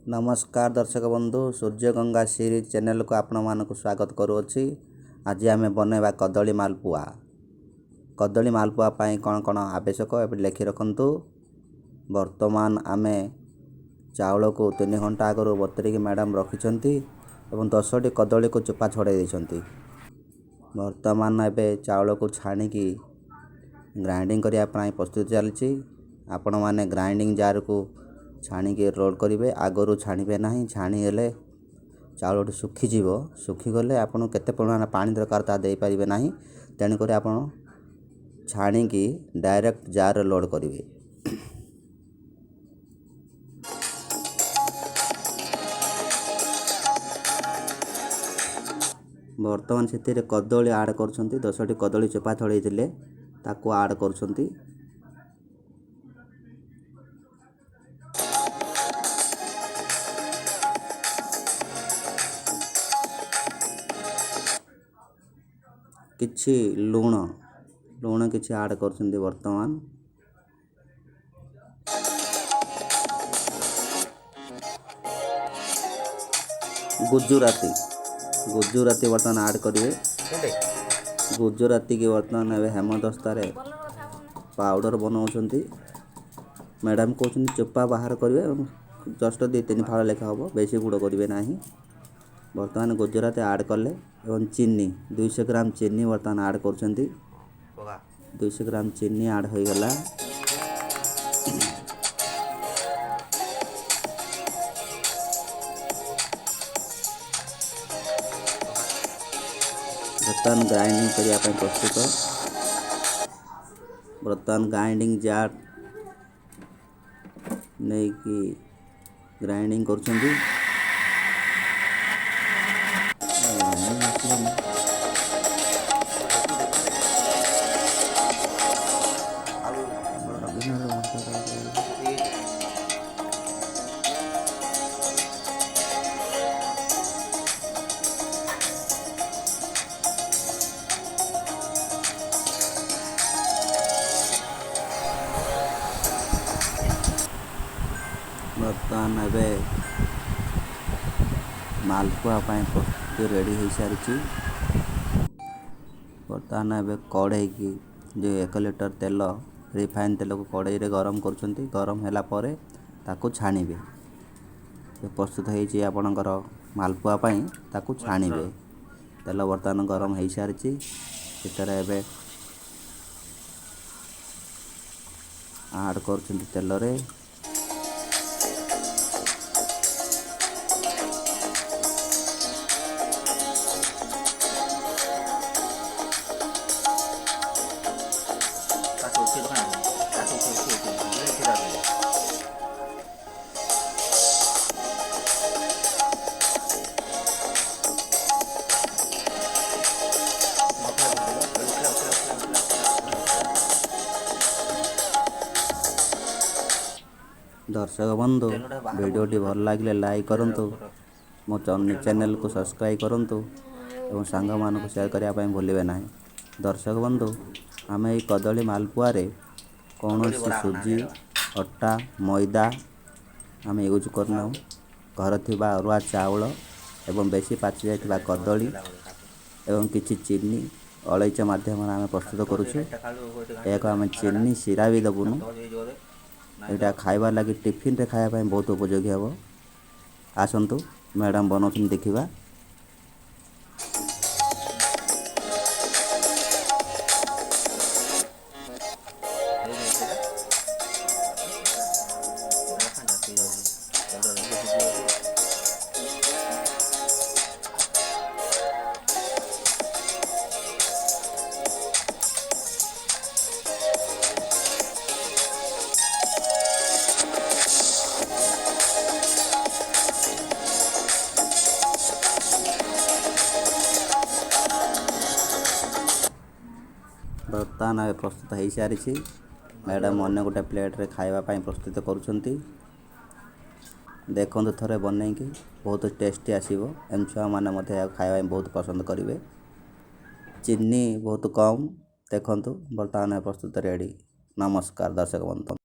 ନମସ୍କାର ଦର୍ଶକ ବନ୍ଧୁ, ସୂର୍ଯ୍ୟଗଙ୍ଗା ସିରିଜ୍ ଚ୍ୟାନେଲକୁ ଆପଣମାନଙ୍କୁ ସ୍ୱାଗତ କରୁଅଛି। ଆଜି ଆମେ ବନେଇବା କଦଳୀ ମାଲପୁଆ। କଦଳୀ ମାଲପୁଆ ପାଇଁ କ'ଣ କ'ଣ ଆବଶ୍ୟକ, ଏବେ ଲେଖି ରଖନ୍ତୁ। ବର୍ତ୍ତମାନ ଆମେ ଚାଉଳକୁ 3 ଘଣ୍ଟା ଆଗରୁ ବତୁରେଇକି ମ୍ୟାଡ଼ାମ୍ ରଖିଛନ୍ତି ଏବଂ 10ଟି କଦଳୀକୁ ଚୋପା ଛଡ଼ାଇ ଦେଇଛନ୍ତି। ବର୍ତ୍ତମାନ ଏବେ ଚାଉଳକୁ ଛାଣିକି ଗ୍ରାଇଣ୍ଡିଙ୍ଗ କରିବା ପାଇଁ ପ୍ରସ୍ତୁତି ଚାଲିଛି। ଆପଣମାନେ ଗ୍ରାଇଣ୍ଡିଙ୍ଗ ଜାରକୁ ଛାଣିକି ଲୋଡ଼୍ କରିବେ, ଆଗରୁ ଛାଣିବେ ନାହିଁ। ଛାଣିଦେଲେ ଚାଉଳଟି ଶୁଖିଯିବ। ଶୁଖିଗଲେ ଆପଣଙ୍କୁ କେତେ ପରିମାଣ ପାଣି ଦରକାର, ତାହା ଦେଇପାରିବେ ନାହିଁ। ତେଣୁକରି ଆପଣ ଛାଣିକି ଡାଇରେକ୍ଟ ଜାରରେ ଲୋଡ଼୍ କରିବେ। ବର୍ତ୍ତମାନ ସେଥିରେ କଦଳୀ ଆଡ଼୍ କରୁଛନ୍ତି। 10ଟି କଦଳୀ ଚୋପା ଛଡ଼େଇଥିଲେ, ତାକୁ ଆଡ଼୍ କରୁଛନ୍ତି। କିଛି ଲୁଣ, ଲୁଣ କିଛି ଆଡ଼୍ କରୁଛନ୍ତି ବର୍ତ୍ତମାନ। ଗୁଜୁରାତି, ଗୁଜୁରାତି ବର୍ତ୍ତମାନ ଆଡ଼୍ କରିବେ। ଗୁଜୁରାତିକି ବର୍ତ୍ତମାନ ଏବେ ହେମଦସ୍ତାରେ ପାଉଡ଼ର ବନାଉଛନ୍ତି। ମ୍ୟାଡ଼ାମ୍ କହୁଛନ୍ତି ଚୋପା ବାହାର କରିବେ, ଜଷ୍ଟ 2 3 ଫାଳ ଲେଖା ହେବ, ବେଶୀ ଗୁଡ଼ କରିବେ ନାହିଁ। ବର୍ତ୍ତମାନ ଗୁଜୁରାତି ଆଡ଼୍ କଲେ ଏବଂ ଚିନି 200 ଗ୍ରାମ ଚିନି ବର୍ତ୍ତମାନ ଆଡ଼୍ କରୁଛନ୍ତି। 200 ଗ୍ରାମ ଚିନି ଆଡ଼୍ ହୋଇଗଲା। ବର୍ତ୍ତମାନ ଗ୍ରାଇଣ୍ଡିଙ୍ଗ କରିବା ପାଇଁ ପ୍ରସ୍ତୁତ। ବର୍ତ୍ତମାନ ଗ୍ରାଇଣ୍ଡିଙ୍ଗ ଜାର୍ ନେଇକି ଗ୍ରାଇଣ୍ଡିଙ୍ଗ କରୁଛନ୍ତି। ବର୍ତ୍ତମାନ ଏବେ ମାଲପୁଆ ପାଇଁ ପ୍ରସ୍ତୁତି ରେଡ଼ି ହୋଇସାରିଛି। ବର୍ତ୍ତମାନ ଏବେ କଢ଼େଇକି ଯେଉଁ 1 ଲିଟର ତେଲ, ରିଫାଇନ୍ ତେଲକୁ କଢ଼େଇରେ ଗରମ କରୁଛନ୍ତି। ଗରମ ହେଲା ପରେ ତାକୁ ଛାଣିବେ। ପ୍ରସ୍ତୁତ ହେଇଛି ଆପଣଙ୍କର ମାଲପୁଆ ପାଇଁ, ତାକୁ ଛାଣିବେ। ତେଲ ବର୍ତ୍ତମାନ ଗରମ ହେଇସାରିଛି। ସେଥିରେ ଏବେ ଆଡ଼୍ କରୁଛନ୍ତି ତେଲରେ। ଦର୍ଶକ ବନ୍ଧୁ, ଭିଡ଼ିଓଟି ଭଲ ଲାଗିଲେ ଲାଇକ୍ କରନ୍ତୁ, ମୋ ଚ୍ୟାନେଲକୁ ସବସ୍କ୍ରାଇବ୍ କରନ୍ତୁ ଏବଂ ସାଙ୍ଗମାନଙ୍କୁ ସେୟାର କରିବା ପାଇଁ ଭୁଲିବେ ନାହିଁ। ଦର୍ଶକ ବନ୍ଧୁ, ଆମେ ଏଇ କଦଳୀ ମାଲପୁଆରେ କୌଣସି ସୁଜି, ଅଟା, ମଇଦା ଆମେ ୟୁଜ୍ କରୁନାହୁଁ। ଘରେ ଥିବା ଅରୁଆ ଚାଉଳ ଏବଂ ବେଶୀ ପାଚି ଯାଇଥିବା କଦଳୀ ଏବଂ କିଛି ଚିନି, ଅଳେଇଚ ମାଧ୍ୟମରେ ଆମେ ପ୍ରସ୍ତୁତ କରୁଛୁ। ଏହାକୁ ଆମେ ଚିନି ଶିରା ବି ଦେବୁନୁ। ଏଇଟା ଖାଇବା ଲାଗି, ଟିଫିନରେ ଖାଇବା ପାଇଁ ବହୁତ ଉପଯୋଗୀ ହେବ। ଆସନ୍ତୁ, ମ୍ୟାଡ଼ାମ୍ ବନାଉଛନ୍ତି, ଦେଖିବା। ବର୍ତ୍ତମାନ ଏବେ ପ୍ରସ୍ତୁତ ହେଇସାରିଛି। ମ୍ୟାଡ଼ାମ୍ ଅନ୍ୟ ଗୋଟେ ପ୍ଲେଟ୍ରେ ଖାଇବା ପାଇଁ ପ୍ରସ୍ତୁତ କରୁଛନ୍ତି। ଦେଖନ୍ତୁ ଥରେ ବନେଇକି, ବହୁତ ଟେଷ୍ଟି ଆସିବ ଏବଂ ଛୁଆମାନେ ମଧ୍ୟ ଏହାକୁ ଖାଇବା ପାଇଁ ବହୁତ ପସନ୍ଦ କରିବେ। ଚିନି ବହୁତ କମ୍। ଦେଖନ୍ତୁ, ବର୍ତ୍ତମାନ ପ୍ରସ୍ତୁତ ରେଡ଼ି। ନମସ୍କାର ଦର୍ଶକ ବନ୍ଧୁ।